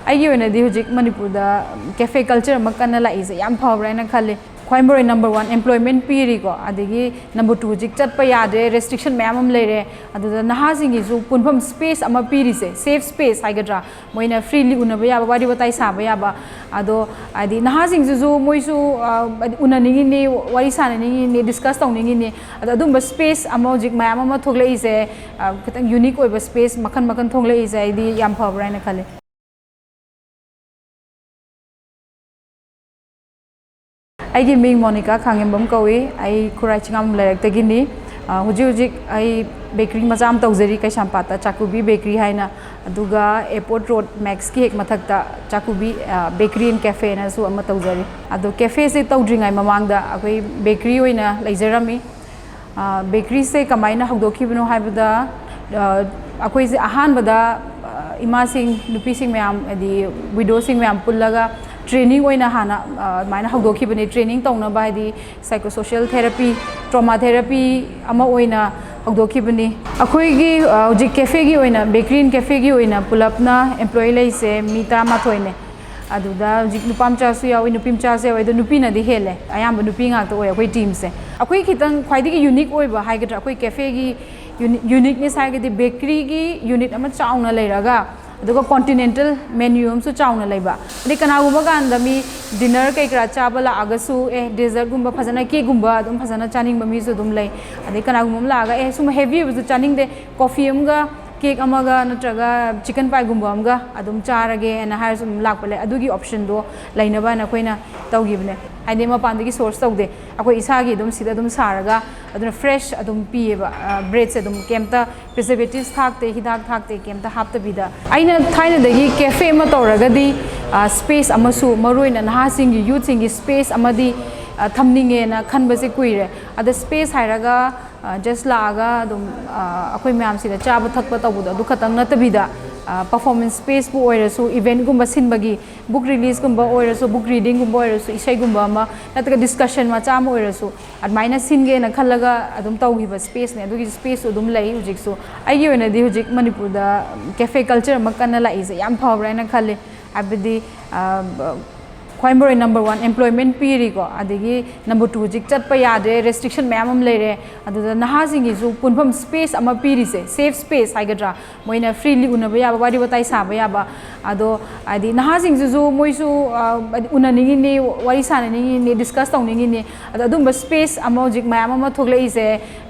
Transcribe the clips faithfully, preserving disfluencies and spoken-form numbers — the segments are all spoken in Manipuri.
ꯑꯩꯒꯤ ꯑꯣꯏꯅꯗꯤ ꯍꯧꯖꯤꯛ ꯃꯅꯤꯄꯨꯔꯗ cafe culture ꯑꯃ ꯀꯟꯅ ꯂꯥꯛꯏꯁꯦ ꯌꯥꯝ ꯐꯕ꯭ꯔꯥ ꯍꯥꯏꯅ ꯈꯜꯂꯤ꯫ ꯈ꯭ꯋꯥꯏ ꯃꯔꯨ ꯑꯣꯏꯅ number one employment ꯄꯤꯔꯤꯀꯣ, ꯑꯗꯒꯤ number two ꯍꯧꯖꯤꯛ ꯆꯠꯄ ꯌꯥꯗ꯭ꯔꯦ, restriction ꯃꯌꯥꯝ ꯑꯃ ꯂꯩꯔꯦ꯫ ꯑꯗꯨꯗ ꯅꯍꯥꯁꯤꯡꯒꯤꯁꯨ ꯄꯨꯟꯐꯝ space ꯑꯃ ꯄꯤꯔꯤꯁꯦ, safe space ꯍꯥꯏꯒꯗ꯭ꯔꯥ, ꯃꯣꯏꯅ freely ꯎꯅꯕ ꯌꯥꯕ, ꯋꯥꯔꯤ ꯋꯥꯇꯥꯏ ꯁꯥꯕ ꯌꯥꯕ꯫ ꯑꯗꯣ ꯍꯥꯏꯗꯤ ꯅꯍꯥꯁꯤꯡꯁꯤꯁꯨ ꯃꯣꯏꯁꯨ ꯑ, ꯍꯥꯏꯗꯤ ꯎꯅꯅꯤꯡꯉꯤꯅꯤ, ꯋꯥꯔꯤ ꯁꯥꯟꯅꯅꯤꯡꯉꯤꯅꯤ, discuss ꯇꯧꯅꯤꯡꯉꯤꯅꯤ꯫ ꯑꯗꯣ ꯑꯗꯨꯝꯕ space ꯑꯃ ꯍꯧꯖꯤꯛ ꯃꯌꯥꯝ ꯑꯃ ꯊꯣꯛꯂꯛꯏꯁꯦ, ꯑ, ꯈꯤꯇꯪ unique ꯑꯣꯏꯕ space ꯃꯈꯜ ꯃꯈꯜ ꯊꯣꯛꯂꯛꯏꯁꯦ ꯑꯩꯗꯤ ꯌꯥꯝ ꯐꯕ꯭ꯔꯥ ꯍꯥꯏꯅ ꯈꯜꯂꯤ꯫ ꯑꯩꯒꯤ ꯃꯤꯡ ꯃꯣꯅꯤꯀꯥ ꯈꯥꯉꯦꯝꯕꯝ ꯀꯧꯏ꯫ ꯑꯩ ꯈꯨꯔꯥꯏ ꯆꯤꯡꯉꯥꯝ ꯂꯩꯔꯛꯇꯒꯤꯅꯤ꯫ ꯑ, ꯍꯧꯖꯤꯛ ꯍꯧꯖꯤꯛ ꯑꯩ bakery ꯃꯆꯥ ꯑꯃ ꯇꯧꯖꯔꯤ, ꯀꯩꯁꯥꯝꯄꯥꯠꯇ ꯆꯥꯀꯨꯕꯤ bakery ꯍꯥꯏꯅ꯫ ꯑꯗꯨꯒ airport road Max ꯀꯤ ꯍꯦꯛ ꯃꯊꯛꯇ ꯆꯥꯀꯨꯕꯤ, ꯑ, bakery and cafe ꯅꯁꯨ ꯑꯃ ꯇꯧꯖꯔꯤ꯫ ꯑꯗꯣ cafe ꯁꯦ ꯇꯧꯗ꯭ꯔꯤꯉꯩ ꯃꯃꯥꯡꯗ ꯑꯩꯈꯣꯏ bakery ꯑꯣꯏꯅ ꯂꯩꯖꯔꯝꯃꯤ꯫ ꯑ, bakery ꯁꯦ ꯀꯃꯥꯏꯅ ꯍꯧꯗꯣꯛꯈꯤꯕꯅꯣ ꯍꯥꯏꯕꯗ, ꯑ, ꯑꯩꯈꯣꯏꯁꯦ ꯑꯍꯥꯟꯕꯗ, ꯑ, ꯏꯃꯥꯁꯤꯡ, ꯅꯨꯄꯤꯁꯤꯡ ꯃꯌꯥꯝ, ꯍꯥꯏꯗꯤ widow ꯁꯤꯡ ꯃꯌꯥꯝ ꯄꯨꯜꯂꯒ training ꯑꯣꯏꯅ ꯍꯥꯟꯅ, ꯑ, ꯑꯗꯨꯃꯥꯏꯅ ꯍꯧꯗꯣꯛꯈꯤꯕꯅꯤ꯫ Training ꯇꯧꯅꯕ, ꯍꯥꯏꯗꯤ psychosocial therapy, trauma therapy ꯑꯃ ꯑꯣꯏꯅ ꯍꯧꯗꯣꯛꯈꯤꯕꯅꯤ꯫ ꯑꯩꯈꯣꯏꯒꯤ, ꯑ, ꯍꯧꯖꯤꯛ cafe ꯒꯤ ꯑꯣꯏꯅ, bakery and cafe ꯒꯤ ꯑꯣꯏꯅ ꯄꯨꯂꯞꯅ employee ꯂꯩꯁꯦ ꯃꯤ ꯇꯔꯥꯃꯥꯊꯣꯏꯅꯦ꯫ ꯑꯗꯨꯗ ꯍꯧꯖꯤꯛ ꯅꯨꯄꯥ ꯃꯆꯥꯁꯨ ꯌꯥꯎꯏ, ꯅꯨꯄꯤ ꯃꯆꯥꯁꯨ ꯌꯥꯎꯏ, ꯑꯗꯣ ꯅꯨꯄꯤꯅꯗꯤ ꯍꯦꯜꯂꯦ, ꯑꯌꯥꯝꯕ ꯅꯨꯄꯤ ꯉꯥꯛꯇ ꯑꯣꯏ ꯑꯩꯈꯣꯏ team ꯁꯦ꯫ ꯑꯩꯈꯣꯏ ꯈꯤꯇꯪ ꯈ꯭ꯋꯥꯏꯗꯒꯤ unique ꯑꯣꯏꯕ ꯍꯥꯏꯒꯗ꯭ꯔꯥ, ꯑꯩꯈꯣꯏ cafe ꯒꯤ uni-, uniqueness ꯍꯥꯏꯔꯒꯗꯤ bakery ꯒꯤ unit ꯑꯃ ꯆꯥꯎꯅ ꯂꯩꯔꯒ, ꯑꯗꯨꯒ continental menu ꯑꯃꯁꯨ ꯆꯥꯎꯅ ꯂꯩꯕ꯫ ꯑꯗꯩ ꯀꯅꯥꯒꯨꯝꯕ ꯀꯥꯟꯗ ꯃꯤ dinner ꯀꯩ ꯀꯔꯥ ꯆꯥꯕ ꯂꯥꯛꯑꯒꯁꯨ, ꯑꯦ, dessert ꯒꯨꯝꯕ ꯐꯖꯅ, cake ꯒꯨꯝꯕ ꯑꯗꯨꯝ ꯐꯖꯅ ꯆꯥꯅꯤꯡꯕ ꯃꯤꯁꯨ ꯑꯗꯨꯝ ꯂꯩ꯫ ꯑꯗꯩ ꯀꯅꯥꯒꯨꯝꯕ ꯑꯃ ꯂꯥꯛꯑꯒ, "ꯑꯦ, ꯁꯨꯝ heavy ꯑꯣꯏꯕꯁꯨ ꯆꯥꯅꯤꯡꯗꯦ, coffee ꯑꯃꯒ, cake ꯑꯃꯒ ꯅꯠꯇ꯭ꯔꯒ chicken pie ꯒꯨꯝꯕ ꯑꯃꯒ ꯑꯗꯨꯝ ꯆꯥꯔꯒꯦꯅ" ꯍꯥꯏꯔꯁꯨ ꯑꯗꯨꯝ ꯂꯥꯛꯄ ꯂꯩ꯫ ꯑꯗꯨꯒꯤ option ꯗꯣ ꯂꯩꯅꯕ ꯍꯥꯏꯅ ꯑꯩꯈꯣꯏꯅ ꯇꯧꯈꯤꯕꯅꯦ꯫ ꯍꯥꯏꯗꯤ ꯃꯄꯥꯟꯗꯒꯤ source ꯇꯧꯗꯦ, ꯑꯩꯈꯣꯏ ꯏꯁꯥꯒꯤ ꯑꯗꯨꯝ ꯁꯤꯗ ꯑꯗꯨꯝ ꯁꯥꯔꯒ, ꯑꯗꯨꯅ fresh ꯑꯗꯨꯝ ꯄꯤꯌꯦꯕ꯫ ꯑ, bread ꯁꯦ ꯑꯗꯨꯝ ꯀꯩꯝꯇ preservatives ꯊꯥꯛꯇꯦ, ꯍꯤꯗꯥꯛ ꯊꯥꯛꯇꯦ, ꯀꯩꯝꯇ ꯍꯥꯞꯇꯕꯤꯗ꯫ ꯑꯩꯅ ꯊꯥꯏꯅꯗꯒꯤ cafe ꯑꯃ ꯇꯧꯔꯒꯗꯤ, ꯑ, space ꯑꯃꯁꯨ, ꯃꯔꯨꯑꯣꯏꯅ ꯅꯍꯥꯁꯤꯡꯒꯤ, youth ꯁꯤꯡꯒꯤ space ꯑꯃꯗꯤ, ꯑ, ꯊꯝꯅꯤꯡꯉꯦꯅ ꯈꯟꯕꯁꯦ ꯀꯨꯏꯔꯦ꯫ ꯑꯗ space ꯍꯥꯏꯔꯒ, ꯑ, just ꯂꯥꯛꯑꯒ ꯑꯗꯨꯝ, ꯑ, ꯑꯩꯈꯣꯏ ꯃꯌꯥꯝ ꯁꯤꯗ ꯆꯥꯕ ꯊꯛꯄ ꯇꯧꯕꯗꯣ ꯑꯗꯨ ꯈꯛꯇꯪ ꯅꯠꯇꯕꯤꯗ, ꯑ, performance space ꯄꯨ ꯑꯣꯏꯔꯁꯨ, event ꯒꯨꯝꯕ ꯁꯤꯟꯕꯒꯤ, book release ꯀꯨꯝꯕ ꯑꯣꯏꯔꯁꯨ, book reading ꯒꯨꯝꯕ ꯑꯣꯏꯔꯁꯨ, ꯏꯁꯩꯒꯨꯝꯕ ꯑꯃ ꯅꯠꯇ꯭ꯔꯒ discussion ꯃꯆꯥ ꯑꯃ ꯑꯣꯏꯔꯁꯨ, ꯑꯗꯨꯃꯥꯏꯅ ꯁꯤꯟꯒꯦꯅ ꯈꯜꯂꯒ ꯑꯗꯨꯝ ꯇꯧꯈꯤꯕ space ꯅꯦ꯫ ꯑꯗꯨꯒꯤ space ꯁꯨ ꯑꯗꯨꯝ ꯂꯩ ꯍꯧꯖꯤꯛꯁꯨ꯫ ꯑꯩꯒꯤ ꯑꯣꯏꯅꯗꯤ ꯍꯧꯖꯤꯛ ꯃꯅꯤꯄꯨꯔꯗ cafe culture ꯑꯃ ꯀꯟꯅ ꯂꯥꯛꯏꯁꯦ ꯌꯥꯝ ꯐꯕ꯭ꯔꯥ ꯍꯥꯏꯅ ꯈꯜꯂꯤ꯫ ꯍꯥꯏꯕꯗꯤ ꯈ꯭ꯋꯥꯏ ꯃꯔꯨ ꯑꯣꯏꯅ number one employment ꯄꯤꯔꯤꯀꯣ, ꯑꯗꯒꯤ number two ꯍꯧꯖꯤꯛ ꯆꯠꯄ ꯌꯥꯗ꯭ꯔꯦ, restriction ꯃꯌꯥꯝ ꯑꯃ ꯂꯩꯔꯦ꯫ ꯑꯗꯨꯗ ꯅꯍꯥꯁꯤꯡꯒꯤꯁꯨ ꯄꯨꯟꯐꯝ space ꯑꯃ ꯄꯤꯔꯤꯁꯦ, safe space ꯍꯥꯏꯒꯗ꯭ꯔꯥ, ꯃꯣꯏꯅ freely ꯎꯅꯕ ꯌꯥꯕ, ꯋꯥꯔꯤ ꯋꯥꯇꯥꯏ ꯁꯥꯕ ꯌꯥꯕ꯫ ꯑꯗꯣ ꯍꯥꯏꯗꯤ ꯅꯍꯥꯁꯤꯡꯁꯤꯁꯨ ꯃꯣꯏꯁꯨ ꯍꯥꯏꯗꯤ ꯎꯅꯅꯤꯡꯉꯤꯅꯤ, ꯋꯥꯔꯤ ꯁꯥꯟꯅꯅꯤꯡꯉꯤꯅꯤ, discuss ꯇꯧꯅꯤꯡꯉꯤꯅꯤ꯫ ꯑꯗꯣ ꯑꯗꯨꯝꯕ space ꯑꯃ ꯍꯧꯖꯤꯛ ꯃꯌꯥꯝ ꯑꯃ ꯊꯣꯛꯂꯛꯏꯁꯦ,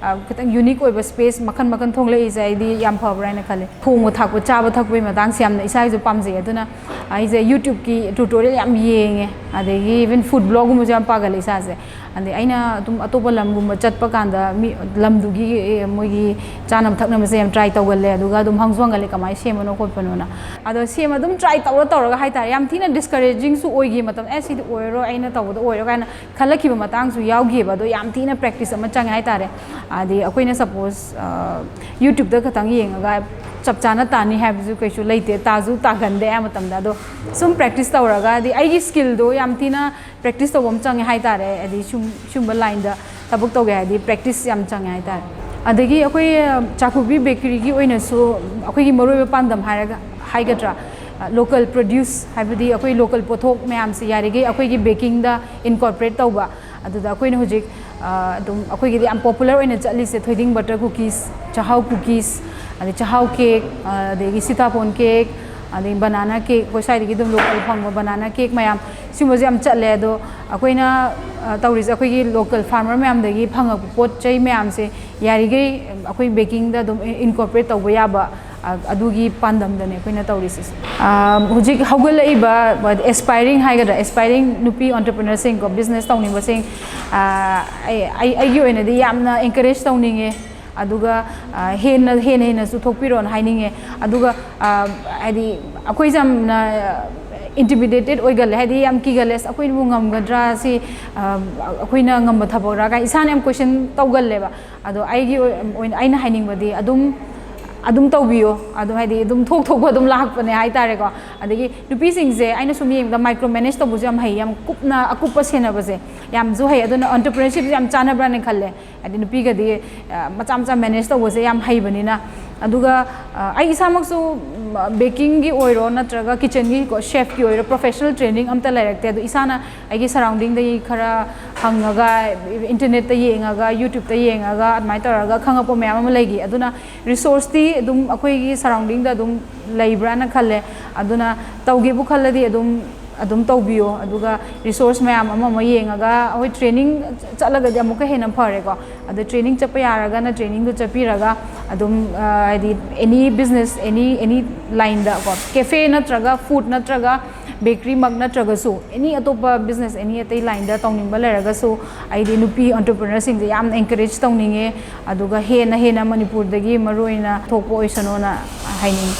ꯈꯤꯇꯪ unique ꯑꯣꯏꯕ space ꯃꯈꯜ ꯃꯈꯜ ꯊꯣꯛꯂꯛꯏꯁꯦ ꯑꯩꯗꯤ ꯌꯥꯝ ꯐꯕ꯭ꯔꯥ ꯍꯥꯏꯅ ꯈꯜꯂꯤ꯫ ꯊꯣꯡꯕ ꯊꯥꯛꯄ, ꯆꯥꯕ ꯊꯛꯄꯒꯤ ꯃꯇꯥꯡꯁꯦ ꯌꯥꯝꯅ ꯏꯁꯥꯒꯤꯁꯨ ꯄꯥꯝꯖꯩ꯫ ꯑꯗꯨꯅ ꯑꯩꯁꯦ YouTubeꯀꯤ tutorial ꯌꯥꯝ ꯌꯦꯡꯉꯦ, ꯑꯗꯒꯤ even food blogꯒꯨꯝꯕꯁꯨ ꯌꯥꯝ ꯄꯥꯒꯜꯂꯦ ꯏꯁꯥꯁꯦ꯫ ꯑꯗꯩ ꯑꯩꯅ ꯑꯗꯨꯝ ꯑꯇꯣꯞꯄ ꯂꯝꯒꯨꯝꯕ ꯆꯠꯄ ꯀꯥꯟꯗ ꯃꯤ ꯂꯝꯗꯨꯒꯤ ꯃꯣꯏꯒꯤ ꯆꯥꯅꯕ ꯊꯛꯅꯕꯁꯦ ꯌꯥꯝ try ꯇꯧꯒꯜꯂꯦ, ꯑꯗꯨꯒ ꯑꯗꯨꯝ ꯍꯪꯁꯨ ꯍꯪꯒꯜꯂꯦ ꯀꯃꯥꯏꯅ ꯁꯦꯝꯕꯅꯣ ꯈꯣꯠꯄꯅꯣꯅ꯫ ꯑꯗꯣ ꯁꯦꯝ ꯑꯗꯨꯝ try ꯇꯧꯔ ꯇꯧꯔꯒ ꯍꯥꯏꯇꯥꯔꯦ, ꯌꯥꯝ ꯊꯤꯅ discouragingꯁꯨ ꯑꯣꯏꯈꯤ ꯃꯇꯝ, "ꯑꯦ ꯁꯤꯗꯤ ꯑꯣꯏꯔꯔꯣꯏ, ꯑꯩꯅ ꯇꯧꯕꯗ ꯑꯣꯏꯔꯣꯏ" ꯀꯥꯏꯅ ꯈꯜꯂꯛꯈꯤꯕ ꯃꯇꯥꯡꯁꯨ ꯌꯥꯎꯈꯤꯕ꯫ ꯑꯗꯣ ꯌꯥꯝ ꯊꯤꯅ practice ꯑꯃ ꯆꯪꯉꯦ ꯍꯥꯏꯇꯥꯔꯦ꯫ ꯍꯥꯏꯗꯤ ꯑꯩꯈꯣꯏꯅ suppose YouTubeꯇ ꯈꯇꯪ ꯌꯦꯡꯉꯒ ꯆꯞ ꯆꯥꯅ ꯇꯥꯅꯤ ꯍꯥꯏꯕꯁꯨ ꯀꯩꯁꯨ ꯂꯩꯇꯦ, ꯇꯥꯁꯨ ꯇꯥꯒꯟꯗꯦ ꯑꯌꯥꯝꯕ ꯃꯇꯝꯗ꯫ ꯑꯗꯣ ꯁꯨꯝ practice ꯇꯧꯔꯒ ꯍꯥꯏꯗꯤ ꯑꯩꯒꯤ skillꯗꯣ ꯌꯥꯝ ꯊꯤꯅ practice ꯇꯧꯕ ꯑꯃ ꯆꯪꯉꯦ ꯍꯥꯏꯇꯥꯔꯦ꯫ ꯍꯥꯏꯗꯤ ꯁꯨꯝ ꯁꯨꯝꯕ lineꯗ ꯊꯕꯛ ꯇꯧꯒꯦ ꯍꯥꯏꯗꯤ practice ꯌꯥꯝ ꯆꯪꯉꯦ ꯍꯥꯏꯇꯥꯔꯦ꯫ ꯑꯗꯒꯤ ꯑꯩꯈꯣꯏ ꯆꯥꯛꯈꯨꯕꯤ bakeryꯒꯤ ꯑꯣꯏꯅꯁꯨ ꯑꯩꯈꯣꯏꯒꯤ ꯃꯔꯨꯑꯣꯏꯕ ꯄꯥꯟꯗꯝ ꯍꯥꯏꯔꯒ ꯍꯥꯏꯒꯗ꯭ꯔꯥ, local produce ꯍꯥꯏꯕꯗꯤ ꯑꯩꯈꯣꯏ local ꯄꯣꯠꯊꯣꯛ ꯃꯌꯥꯝꯁꯦ ꯌꯥꯔꯤꯈꯩ ꯑꯩꯈꯣꯏꯒꯤ bakingꯗ incorporate ꯇꯧꯕ꯫ ꯑꯗꯨꯗ ꯑꯩꯈꯣꯏꯅ ꯍꯧꯖꯤꯛ ꯑꯗꯨꯝ ꯑꯩꯈꯣꯏꯒꯤꯗꯤ ꯌꯥꯝ popular ꯑꯣꯏꯅ ꯆꯠꯂꯤꯁꯦ ꯊꯣꯏꯗꯤꯡ butter cookies, ꯆꯥꯛꯍꯥꯎ cookies, ꯑꯗꯩ ꯆꯥꯛꯍꯥꯎ cake, ꯑꯗꯒꯤ ꯁꯤꯇꯥꯕꯣꯟ cake, ꯑꯗꯩ banana cake, ꯑꯩꯈꯣꯏ ꯁ꯭ꯋꯥꯏꯗꯒꯤ ꯑꯗꯨꯝ local ꯐꯪꯕ banana cake ꯃꯌꯥꯝ, ꯁꯤꯒꯨꯝꯕꯁꯦ ꯌꯥꯝ ꯆꯠꯂꯦ꯫ ꯑꯗꯣ ꯑꯩꯈꯣꯏꯅ ꯇꯧꯔꯤꯁꯦ ꯑꯩꯈꯣꯏꯒꯤ local farmer ꯃꯌꯥꯝꯗꯒꯤ ꯐꯪꯉꯛꯄ ꯄꯣꯠ ꯆꯩ ꯃꯌꯥꯝꯁꯦ ꯌꯥꯔꯤꯈꯩ ꯑꯩꯈꯣꯏ bakingꯗ ꯑꯗꯨꯝ incorporate ꯇꯧꯕ ꯌꯥꯕ ꯑꯗꯨꯒꯤ ꯄꯥꯟꯗꯝꯗꯅꯦ ꯑꯩꯈꯣꯏꯅ ꯇꯧꯔꯤꯁꯤꯁꯨ꯫ ꯍꯧꯖꯤꯛ ꯍꯧꯒꯠꯂꯛꯏꯕ aspiring ꯍꯥꯏꯒꯗ꯭ꯔꯥ, aspiring ꯅꯨꯄꯤ entrepreneurꯁꯤꯡꯀꯣ, business ꯇꯧꯅꯤꯡꯕꯁꯤꯡ, ꯑꯩ ꯑꯩꯒꯤ ꯑꯣꯏꯅꯗꯤ ꯌꯥꯝꯅ encourage ꯇꯧꯅꯤꯡꯉꯦ꯫ ꯑꯗꯨꯒ ꯍꯦꯟꯅ ꯍꯦꯟꯅ ꯍꯦꯟꯅꯁꯨ ꯊꯣꯛꯄꯤꯔꯣꯅ ꯍꯥꯏꯅꯤꯡꯉꯦ꯫ ꯑꯗꯨꯒ ꯍꯥꯏꯗꯤ ꯑꯩꯈꯣꯏꯁꯦ ꯌꯥꯝꯅ intimidated ꯑꯣꯏꯒꯜꯂꯦ, ꯍꯥꯏꯗꯤ ꯌꯥꯝ ꯀꯤꯒꯜꯂꯦ, "ꯑꯁ ꯑꯩꯈꯣꯏꯅꯕꯨ ꯉꯝꯒꯗ꯭ꯔꯥ, ꯁꯤ ꯑꯩꯈꯣꯏꯅ ꯉꯝꯕ ꯊꯕꯛꯔꯥ?" ꯀꯥꯏꯅ ꯏꯁꯥꯅ ꯌꯥꯝ question ꯇꯧꯒꯜꯂꯦꯕ꯫ ꯑꯗꯣ ꯑꯩꯒꯤ ꯑꯣꯏꯅ ꯑꯩꯅ ꯍꯥꯏꯅꯤꯡꯕꯗꯤ ꯑꯗꯨꯝ ꯑꯗꯨꯝ ꯇꯧꯕꯤꯌꯣ꯫ ꯑꯗꯨꯝ ꯍꯥꯏꯗꯤ ꯑꯗꯨꯝ ꯊꯣꯛ ꯊꯣꯛꯄ ꯑꯗꯨꯝ ꯂꯥꯛꯄꯅꯦ ꯍꯥꯏꯇꯥꯔꯦꯀꯣ꯫ ꯑꯗꯒꯤ ꯅꯨꯄꯤꯁꯤꯡꯁꯦ ꯑꯩꯅ ꯁꯨꯝ ꯌꯦꯡꯕꯗ micro manage ꯇꯧꯕꯁꯨ ꯌꯥꯝ ꯍꯩ, ꯌꯥꯝ ꯀꯨꯞꯅ ꯑꯀꯨꯞꯄ ꯁꯦꯟꯅꯕꯁꯦ ꯌꯥꯝꯁꯨ ꯍꯩ꯫ ꯑꯗꯨꯅ entrepreneurshipꯁꯦ ꯌꯥꯝ ꯆꯥꯟꯅꯕ꯭ꯔꯥꯅ ꯈꯜꯂꯦ꯫ ꯍꯥꯏꯗꯤ ꯅꯨꯄꯤꯒꯗꯤ ꯃꯆꯥ ꯃꯆꯥ manage ꯇꯧꯕꯁꯦ ꯌꯥꯝ ꯍꯩꯕꯅꯤꯅ꯫ ꯑꯗꯨꯒ ꯑꯩ ꯏꯁꯥꯃꯛꯁꯨ ꯕꯦꯀꯤꯡꯒꯤ ꯑꯣꯏꯔꯣ ꯅꯠꯇ꯭ꯔꯒ ꯀꯤꯆꯟꯒꯤ ꯀꯣ ꯁꯦꯐꯀꯤ ꯑꯣꯏꯔꯣ ꯄ꯭ꯔꯣꯐꯦꯁꯅꯦꯜ ꯇ꯭ꯔꯦꯅꯤꯡ ꯑꯝꯇ ꯂꯩꯔꯛꯇꯦ꯫ ꯑꯗꯣ ꯏꯁꯥꯅ ꯑꯩꯒꯤ ꯁꯔꯥꯎꯟꯗꯤꯡꯗꯒꯤ ꯈꯔ ꯍꯪꯉꯒ, ꯏꯟꯇꯔꯅꯦꯠꯇ ꯌꯦꯡꯉꯒ, ꯌꯨꯇ꯭ꯌꯨꯕꯇ ꯌꯦꯡꯉꯒ ꯑꯗꯨꯃꯥꯏꯅ ꯇꯧꯔꯒ ꯈꯪꯉꯛꯄ ꯃꯌꯥꯝ ꯑꯃ ꯂꯩꯈꯤ꯫ ꯑꯗꯨꯅ ꯔꯤꯁꯣꯔꯁꯇꯤ ꯑꯗꯨꯝ ꯑꯩꯈꯣꯏꯒꯤ ꯁꯔꯥꯎꯟꯗꯤꯡꯗ ꯑꯗꯨꯝ ꯂꯩꯕ꯭ꯔꯥꯅ ꯈꯜꯂꯦ꯫ ꯑꯗꯨꯅ ꯇꯧꯒꯦꯕꯨ ꯈꯜꯂꯗꯤ ꯑꯗꯨꯝ ꯑꯗꯨꯝ ꯇꯧꯕꯤꯌꯣ꯫ ꯑꯗꯨꯒ ꯔꯤꯁꯣꯔꯁ ꯃꯌꯥꯝ ꯑꯃ ꯑꯃ ꯌꯦꯡꯉꯒ ꯑꯩꯈꯣꯏ ꯇ꯭ꯔꯦꯅꯤꯡ ꯆꯠꯂꯒꯗꯤ ꯑꯃꯨꯛꯀ ꯍꯦꯟꯅ ꯐꯔꯦꯀꯣ꯫ ꯑꯗꯣ ꯇ꯭ꯔꯦꯅꯤꯡ ꯆꯠꯄ ꯌꯥꯔꯒꯅ ꯇ꯭ꯔꯦꯅꯤꯡꯗꯣ ꯆꯠꯄꯤꯔꯒ ꯑꯗꯨꯝ, ꯑ, ꯍꯥꯏꯗꯤ ꯑꯦꯅꯤ ꯕꯤꯖꯤꯅꯦꯁ, ꯑꯦꯅꯤ ꯑꯦꯅꯤ ꯂꯥꯏꯟꯗ ꯀꯣ, ꯀꯦꯐꯦ ꯅꯠꯇ꯭ꯔꯒ ꯐꯨꯗ ꯅꯠꯇ꯭ꯔꯒ ꯕꯦꯀꯔꯤꯃꯛ ꯅꯠꯇ꯭ꯔꯒꯁꯨ ꯑꯦꯅꯤ ꯑꯇꯣꯞꯄ ꯕꯤꯖꯤꯅꯦꯁ ꯑꯦꯅꯤ ꯑꯇꯩ ꯂꯥꯏꯟꯗ ꯇꯧꯅꯤꯡꯕ ꯂꯩꯔꯒꯁꯨ ꯑꯩꯗꯤ ꯅꯨꯄꯤ ꯑꯣꯟꯇꯔꯄ꯭ꯔꯤꯅꯔꯁꯤꯡꯁꯦ ꯌꯥꯝꯅ ꯑꯦꯟꯀꯔꯦꯖ ꯇꯧꯅꯤꯡꯉꯦ꯫ ꯑꯗꯨꯒ ꯍꯦꯟꯅ ꯍꯦꯟꯅ ꯃꯅꯤꯄꯨꯔꯗꯒꯤ ꯃꯔꯨꯑꯣꯏꯅ ꯊꯣꯛꯄ ꯑꯣꯏꯁꯅꯣꯅ ꯍꯥꯏꯅꯤꯡꯉꯤ꯫